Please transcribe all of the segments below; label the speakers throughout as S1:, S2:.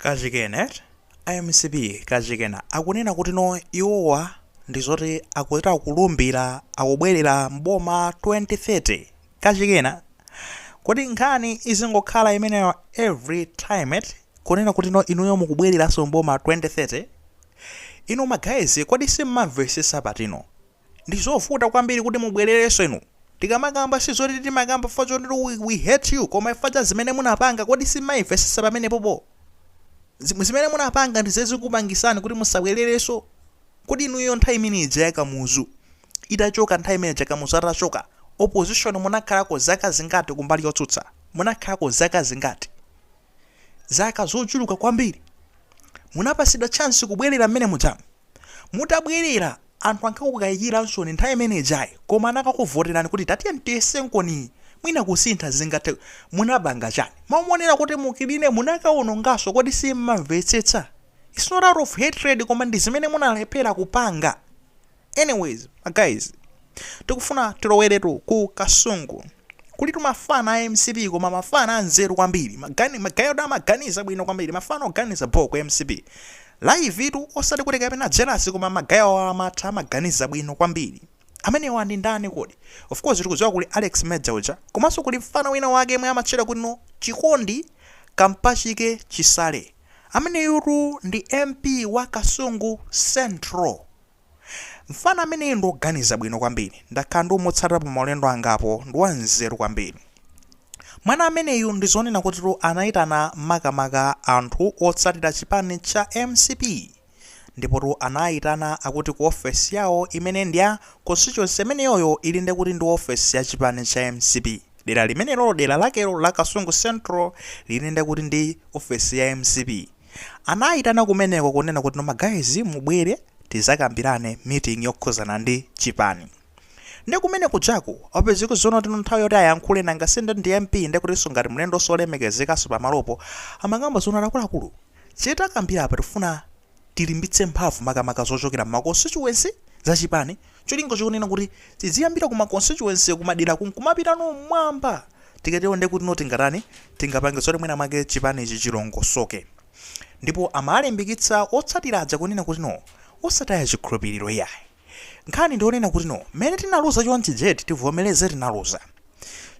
S1: Kachikena eti a mcp kachikena akunena kuti no, iwowa ndi zoti akuchita kulumbira akubwerera mboma 2030 kachikena. Kodi nkhani izingokhala imeneyo every time eti, kunena kuti no, inuyo mukubwereranso mboma 2030? Inu ma guys, kodi simmamvesesa patino? Ndi zovuta kwambiri kuti mubwererenso inu. Tikamakamba, sizoti timakamba fa choti we hate you, koma ifa cha zimene munapanga. Kodi simmayimvesesa pamenepopo? Zimene munapanga ndi zezikupangisani kuti musabwererenso. Kodi inuyo nthawi imene ija yakamuzu itachoka, nthawi imene Kamuzu atachoka, opposition munakhalako zaka zingati? Kumbali yotsutsa munakhalako zaka zingati? Zaka zochuluka kwambiri. Munapasidwa chance kubwerera mmene mujamu. Mutabwerera, anthu ankakukayikiranso ni nthawi imene ijayi, koma anakakuvoterani kuti tatiye tiyesenkoni, mwina kusintha zingathe. Munapanga chani? Mamuonera kuti mukiline, munakaononganso. Kodi simmamvetsetsa? It's not out of hatred, koma ndi zimene munalephera kupanga. Anyways, guys, tikufuna tiloweretu ku Kasungu. Kuli mafana a MCP, koma mafana anzeru kwambiri, magayodo amaganiza bwino kwambiri, mafana oganiza bho ku MCP live itu, osati kuti kapena jealous, koma magayo amatha, amaganiza bwino kwambiri. Amenewa ndi ndani kodi? Of course tikudziwa kuli Alex Major uja, komanso kuli mfana wina wake yemwe amatchedwa kuti no, Chikondi Kampachike Chisale. Ameneyutu ndi MP wa Kasungu Central. Mfana ameneyu ndi oganiza bwino kwambiri. Ndakhala ndikumutsatira pa maulendo angapo, ndi wanzeru kwambiri mwana ameneyu. Ndi zonena kuti anayitana makamaka anthu otsatira chipani cha MCP, ndipotu anayitana akuti ku ofesi yawo imene ndi ya constituency imeneyoyo, ili ndi kuti ndi ofesi ya chipani cha MCP. Dera limenelo, dera lakelo la Kasungu Central, lili ndi kuti ndi ofesi ya MCP. Anayitana kumeneko kunena kuti, "No ma guys, mubwere tizakambirane meeting yokhuzana ndi chipani." Ndi kumene kujaku apezeka zoona kuti nthawi yoti ayankhule, nanga sinde ndi MP, ndikutinso ngati mlendo solemekezekanso pamalopo, amakamba zoona, "Akuluakulu, chitakambira apa, tifuna tilimbitse mphamvu makamaka zochokera ma constituency za chipani, cholinga chokunena kuti tiziyambira kuma constituency, kumadera kumapita no mmwamba. Tikatero ndi kuti no, tingatani, tingapange zoti mwina mwake chipani ichi chilongosoke." Ndipo amalimbikitsa otsatira aja kunena kuti no, osataya chikhulupiriro iyayi. Nkhani ndionena kuti no, mmene tinaluza chonchi jeti, tivomereze tinaluza.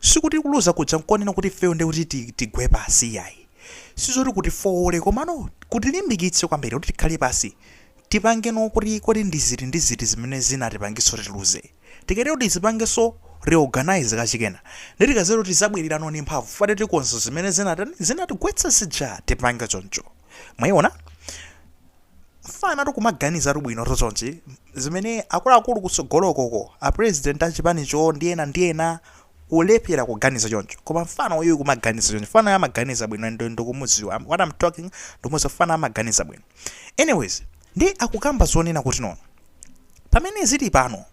S1: Sikuti kuluza kuja nkonena kuti ifeyo ndi kuti tigwe pasi iyayi, sizoti kuti fowole, komano kutilimbikitse kwambiri kuti tikhale pasi, tipangeno kuti kodi ndiziti ndiziti zimene zinatipangitsa kuti tiluze. Tikatero tizipangenso reorganize kachikena, ndi tikazero tizabwererano ni mphamvu, fate tikonza zimene zinatigwetsa zija, tipange choncho. Mwayiona, mfana tikumaganiza bwino tochonchi, zimene akuluakulu kutsogolokoko, a president achipanicho ndi ena ndi ena, kulephera kuganiza choncho, koma mfano uyu kumaganiza choncho. Mfano amaganiza bwino, ndikumudziwa what I'm talking, ndikumudziwa, mfano amaganiza bwino. Anyways, ndi akukamba zonena kuti no, pamene zili pano,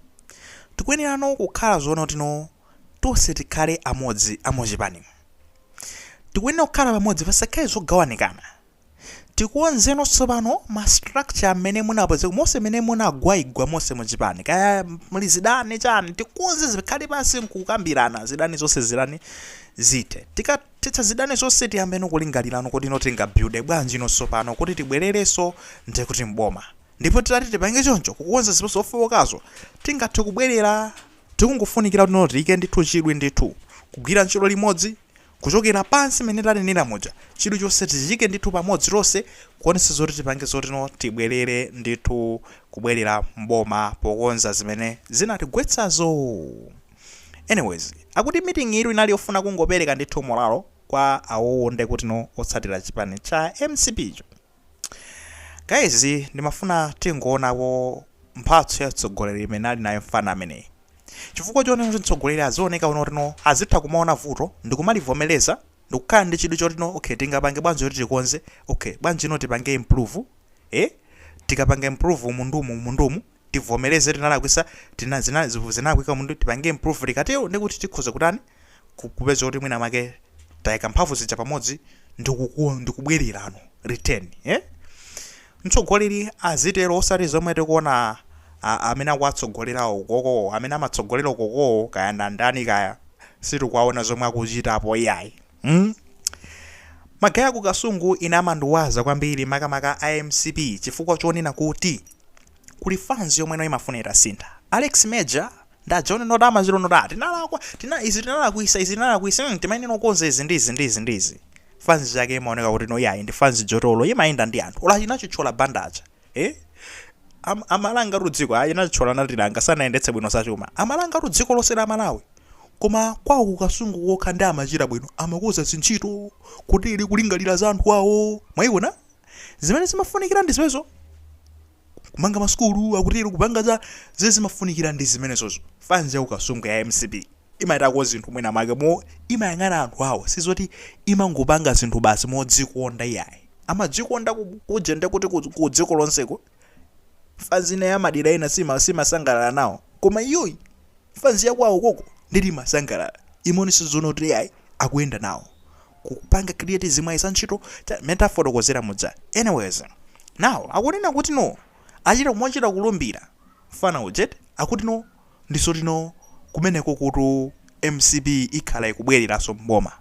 S1: tikuyenerano kukhala zoona kuti no, tonse tikhale amodzi amuchipani. Tikuyenera kukhala pamodzi, pasakhale zogawanikana. Tikuonzeno tsopano ma structure amene munapezeka monse, mene munagwaigwa monse muchipani, kaya muli zidani chani, tikonze, zikhale pansi nkukambirana, zidani zonse zilani zithe. Tikathetsa zidani zonse, tiyambeno kulingalirano kuti ino tingabuilde bwanji ino tsopano kuti tibwererenso ndiye kuti mboma. Ndipo titati tipange choncho, kukonza zipatso zofowokazo, tingathe kubwerera. Tikungofunikira kuti no, tiyike ndithu chidwi ndithu kugwira ntchito limodzi kuchokera pansi, mene tanenera muja, chidwi chonse tichike ndithu pamodzi tonse, kuonetsa zoti tipange zoti no, tibwerere ndithu, kubwerera mboma pokonza zimene zinatigwetsazo. Anyways, akuti meeting ilu inali yofuna kungopereka ndithu morale kwa awowo, ndekuti no, otsatira chipani cha MCP cho. Guys, ndimafuna tingoonako mphatso ya mtsogoleri imene ali nayo mfana ameneyi, chifukwa chonena kuti mtsogoleri azioneka kuti no, azitha kumaona vuto ndikumalivomereza, ndikukhala ndi chidwi choti no, okay, tingapange bwanji kuti tikonze? Okay, bwanji no, tipange improve? Tikapanga improve mundumu, mundumu tivomereze tinalakwisa, tina zina zinakwika mundu, tipange improve. Tikatero ndikuti tikhoza kutani? Kupeza kuti mwina mwake tayika mphamvu zija pamodzi ndikubwererano, return. Mtsogoleri azitero, osati zomwe tikuona amene akuwatsogolerawo ukoko, amene amatsogolera ukokowo, kaya ndandani kaya, sitikuwaona zomwe akuchitapo iyayi. Ma guy aku Kasungu ine amandiwaza kwambiri, makamaka a MCP, chifukwa chonena kuti kuli fans yomweno imafuna itasintha. Alex Major ndajiona noti amaziro noti tinalakwa tina izi, tinalakwisa izi, tinalakwisa, timayenera kukonza izi ndi izi ndi izi ndi izi. Fans yake imaoneka kuti no, yayi, ndi fans jotolo, imayenda ndi anthu. Ola chinachichola bandacha, eh? Amalanga tu dziko ayi nachithyola, anatilanga, sanayendetse bwino zachuma, amalanga tu dziko lonse la Malawi, koma kwawo kuKasungu kokha ndi amachita bwino, amakoza zintchito kuti ili kulingalira za anthu awo. Mwayiona zimene zimafunikira ndi zimenezo, kumanga masukulu, akutero kupanga za zimene zimafunikira ndi zimenezozo. Fans ya kuKasungu ya MCP imayitako zinthu mwina mwake mo imayang'ana anthu awo, sizoti imangopanga zinthu basi modzikonda, iyayi. Amadzikonda kuje kuti ku dziko lonseko. Fans ina ya madera ena simasangalala nawo, koma iyoyi fans yakwawo koko nditi imasangalala, imaonesa zoona kuti yayi, akuyenda nawo kupanga create zimwayi za ntchito mene tafotokozera mudza. Anyways, now akunena kuti no, achita kumachita kulumbira mfana ujet, akuti no, ndisoti no, kumeneko kutu MCP ikhala ikubwereranso mboma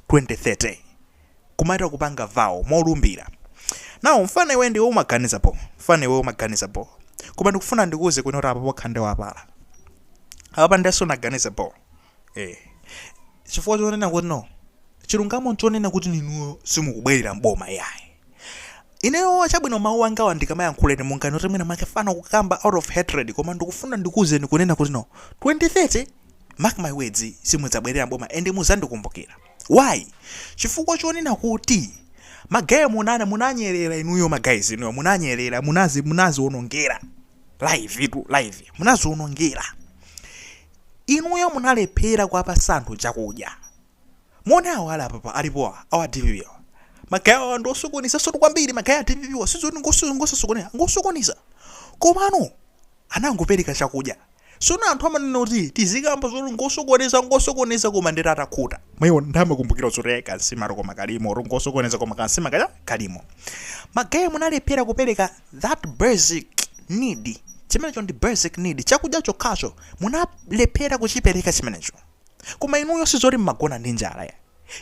S1: 2030, kumaita kupanga vow molumbira. Now mfana iwe ndiwe umaganiza po, mfana iwe umaganiza po, koma ndikufuna ndikuuze kuti apo pokha ndiwapala apa, ndiso naganiza po, chifukwa chonena kuti no, chilungamo nchonena kuti ninuyo simukubwerera mboma, yayi. Ineyo chabwino, mawu angawa ndikamayankhuleni munganoti mwina mwake fana kukamba out of hatred, koma ndikufuna ndikuwuzeni kunena kuti no, 2030, mark my words, simudzabwerera mboma and muzandikumbukira. Why? Chifukwa chonena kuti ma guy munana munanyerera inuyo, ma guys inuyo munanyerera, munaziwonongera live itu live, munaziwonongera inuyo, munalephera kuwapasa anthu chakudya. Muone awo ali apapa, alipowa awa DPP awa, ma guy awa ndi osokoneza sotu kwambiri. Ma guy a DPP wa sizoti ngosasokoneza, ngosokoneza, komano anangopereka chakudya. Sono anthu amanena kuti tizikamba zoti ngosokoneza, ngosokoneza, koma ndeti atakhuta mweyo ndamakumbukira zoti kansima koma kalimo, oti ngosokoneza koma kansima kaya kalimo. Ma guy munalephera kupereka that basic need, chimenecho ndi basic need, chakudya chokhacho munalephera kuchipereka chimenecho. Koma inuyo sizoti mmagona ndi njala ya,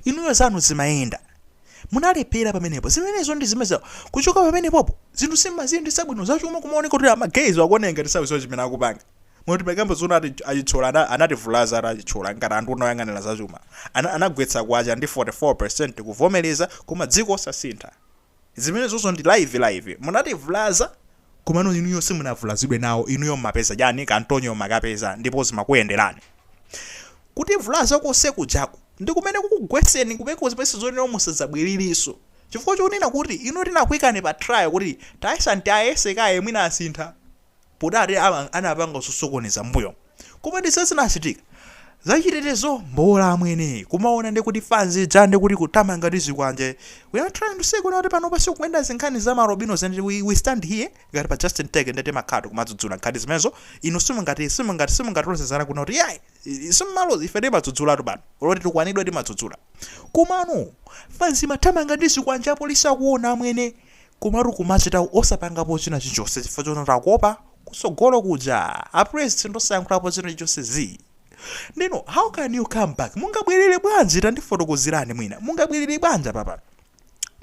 S1: inuyo zanu zimayenda, munalephera pamenepo. Zimenezo ndi zimene kuchoka pamenepopo zinthu simaziyendetsa bwino zachuma, kumaoneka kuti ama guys akuoneka ngati sawiso chimene akupanga. Moti makamba zono ati achitsola anativulaza ati achitsola ngati anthu onoyang'anira zachuma. Anagwetsa kwacha ndi 44% kuvomereza, koma dziko osasintha. Zimene zonso ndi live live, munativulaza, komano inuyo simunavulazidwe nawo. Inuyo mmapeza chani kantonyo makapeza ndipo zimakuyenderani. Kutivulaza konse kujako ndi kumene kukugwetseni, kumene zimene zonena musadzabwererenso, chifukwa chonena kuti inu tinakuikani pa trial kuti tayesa ntayese kaye mwina asintha, podati anapanga zosokoneza mbuyo, koma ndi zinachitika zachitetezo mbola amwene, kumaona ndi kuti fans ija ndi kuti kutamanga ndi zikwanje. We are trying to say kuti pano pasi kuyenda zinkhani za marobino and we stand here ngati pa Justin Tech ndete makhatu kumadzudzula nkhani zimenezo. Inu simungatilozezana kuna kuti yayi, simmalozi, ife timadzudzulatu pano, oloti tikwanidwe timadzudzula. Komano fans mathamanga ndi zikwanje, apolisi akuona amwene, komatu kumachita osapangapo china chilichonse chifukwa chonoti akuopa kutsogolo kuja a president osayankhulapo china chilichonse zi. Ndino how can you come back? Mungabwerere bwanji? Tandifotokozerani mwina mungabwerere bwanji papa?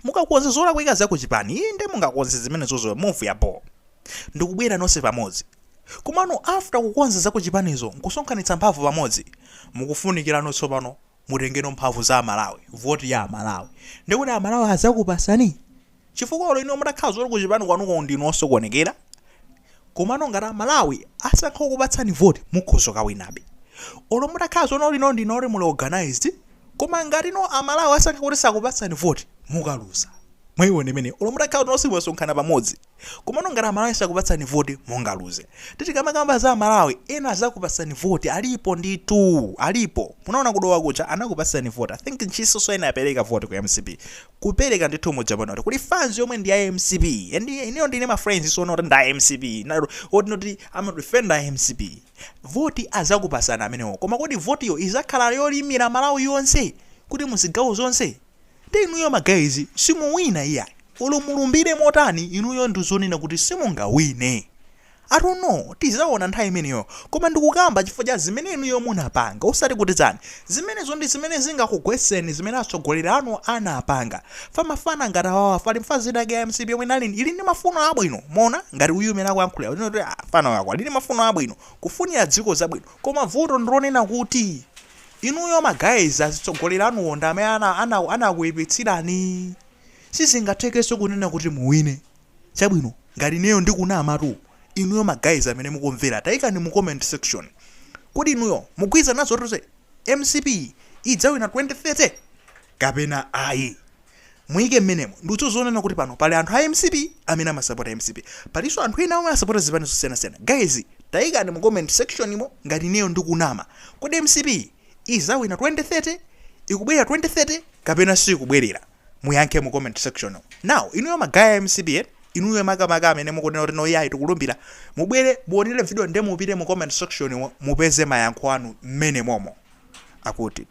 S1: Mukakonza zolakwika zakuchipani, inde, mungakonze zimenezozo, move ya bo ndikubwera nonse pamodzi. Komano after kukonza zakuchipanizo nkusonkhanitsa mphamvu pamodzi, mukufunikirano tsopano mutengeno mphamvu za Amalawi, voti ya Amalawi, ndikuti Amalawi azakupasani, chifukwa olo ino mutakhala zoti kuchipani kwanuko ndinu osokonekera, komano ngati Amalawi asankha kukupatsani voti, mukhoza kawinabe. Olo mutakhala zono lino ndinoti muli organized, koma ngati no Amalawi asankha kuti sakupatsani voti, mukaluza. Mwayiona imene? Olo mutakhala nonse mwasonkhana pamodzi, komano ngati Amalawi sakupatsani voti, mungaluze. Titikamakamba za Amalawi ena azakupatsani voti alipo ndithu, alipo. Munaona kudowa kuja anakupatsani voti. I think ntchiso ena apereka voti ku MCP, kupereka ndithu muja pano kuli fans yomwe ndi ya MCP, and ineyo ndine ma friends sono kuti nda MCP oti noti amadefenda MCP. Voti azakupasana amenewo, koma kodi votiyo izakhala yolimira Malawi yonse kuti muzigawo zonse? Ndi inuyo ma guys simuwina, iyayi. Olo mulumbire motani, inuyo ndizonena kuti simungawine. I don't know, tizaona nthawi imeneyo. Koma ndikukamba chifukwa cha zimene inuyo munapanga, osati kuti chani. Zimenezo ndi zimene zingakugwetseni, zimene atsogoleri anu anapanga. Famafana ngati awawa, pali mfazi yake ya MCP yomwe inali ili ndi mafuno abwino. Mona ngati uyu umene akuyankhulira, kuti fana wako ali ndi mafuno abwino, kufunira dziko zabwino. Koma vuto ndilonena kuti inuyo ma guys, atsogoleri anuwo ndi amene anakuyipitsirani. Sizingathekenso kunena kuti muwine. Chabwino, ngati ineyo ndikunamatu, inuyo ma guys amene mukumvera, tayikani mu comment section kuti inuyo mugwiza nazo tonse MCP idzawina 2030 kapena ayi. Muyike mmenemo. Ndikudzozonena kuti pano pali anthu a MCP amene amasapota MCP, palinso anthu ena omwe amasapota zipani zosiyanasiyana. Guys, tayikani mu comment section imo ngati ineyo ndikunama. Kodi MCP izawina 2030? Ikubwera 2030 kapena sikubwerera? Muyankhe mu comment section. Now inuyo ma guy a MCP, inuyo makamaka amene mukunena kuti no, yayi, tikulumbira, mubwere muonere video nde mupite mu comment section mupeze mayankho anu mmene momo akuti.